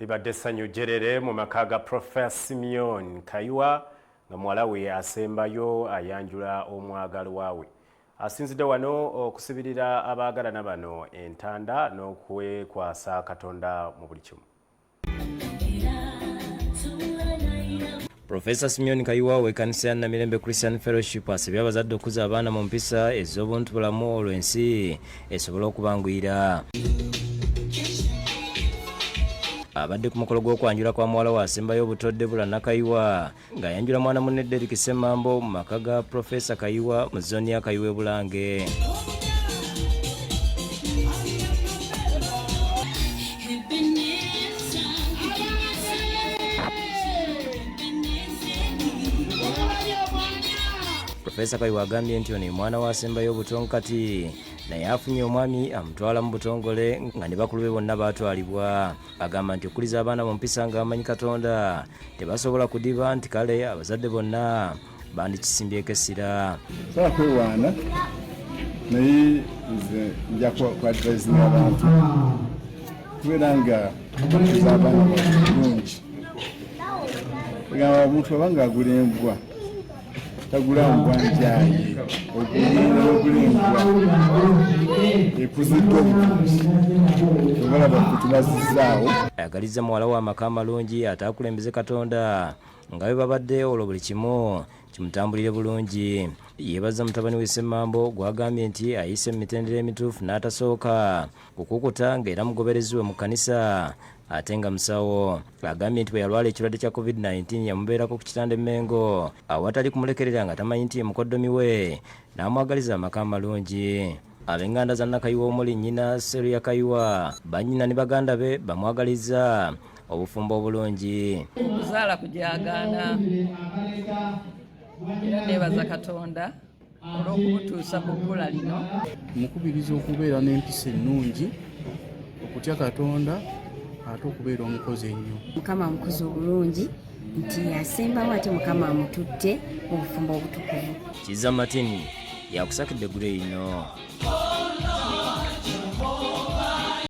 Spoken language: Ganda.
Libadde ssanyu jjerere mu maka ga Professor Simeon Kayiwa nga muwala we asembayo ayanjula omwagalwa we. Asinzidde wano okusibirira abaagalana bano entanda n'okwekwasa Katonda mu buli kimu. Profesa Simeon Kayiwa w'ekkanisa ya Namirembe Christian Fellowship asabye abazadde okukuza abaana mu mpisa ez'obuntu bulamu olwo ensi esobole okubanguyira. Abadde ku mukolo gw'okwanjula kwa muwala we asembayo obuto Debula Nakayiwa ng'ayanjula mwana munne Derrick Ssemambo mu maka ga Profesa Kayiwa mu zooni ya Kayiwa e Bulange. Profesa Kayiwa agambye nti ono ye mwana we asembayo obuto kati naye afunye omwami amutwala mu butongole nga ne bakulu be bonna baatwalibwa. Agamba nti okukuliza abaana mu mpisa nga bamanyi Katonda tebasobola kudiba nti kale abazadde bonna bandikisimbyeko essira. Sobola kwewaana naye nze nja kuadvisinga abantu kubeera nga bakuza abaana baabwe bulungi. Egamba omuntu aba nga agula embwa tagula mbwa njaye ogulina ogula embwa ekuziddwa obukuzi obalaba kutumazizaawo. Ayagalizza muwala we amaka amalungi ate akulembeze Katonda nga bwe babadde olwo buli kimu kimutambulire bulungi. Yeebazza mutabani we Ssemambo gw'agambye nti ayise mu mitendera emituufu n'atasooka kukukuta ng'era mugoberezi we mu kkanisa ate nga musawo. Agambye nti bwe yalwala ekirwadde kya Covid-19 yamubeerako ku kitanda e Mmengo awatali kumulekerera nga tamanyi nti ye mukoddomi we n'amwagaliza amaka amalungi. Ab'enganda za Nakayiwa omuli nnyina Seruya Kayiwa, bannyina ne baganda be bamwagalizza obufumbo obulungi. Okuzaala kujaagaana era neebaza Katonda olw'okubutuusa ku kkula lino. Mukubiriza okubeera n'empisa ennungi, okutya Katonda ate okubeera omukozi ennyo. Mukama amukuze obulungi nti yasembawo ate Mukama amututte mu bufumbo obutukuvu. Kiza Martin yakusakidde gule ino.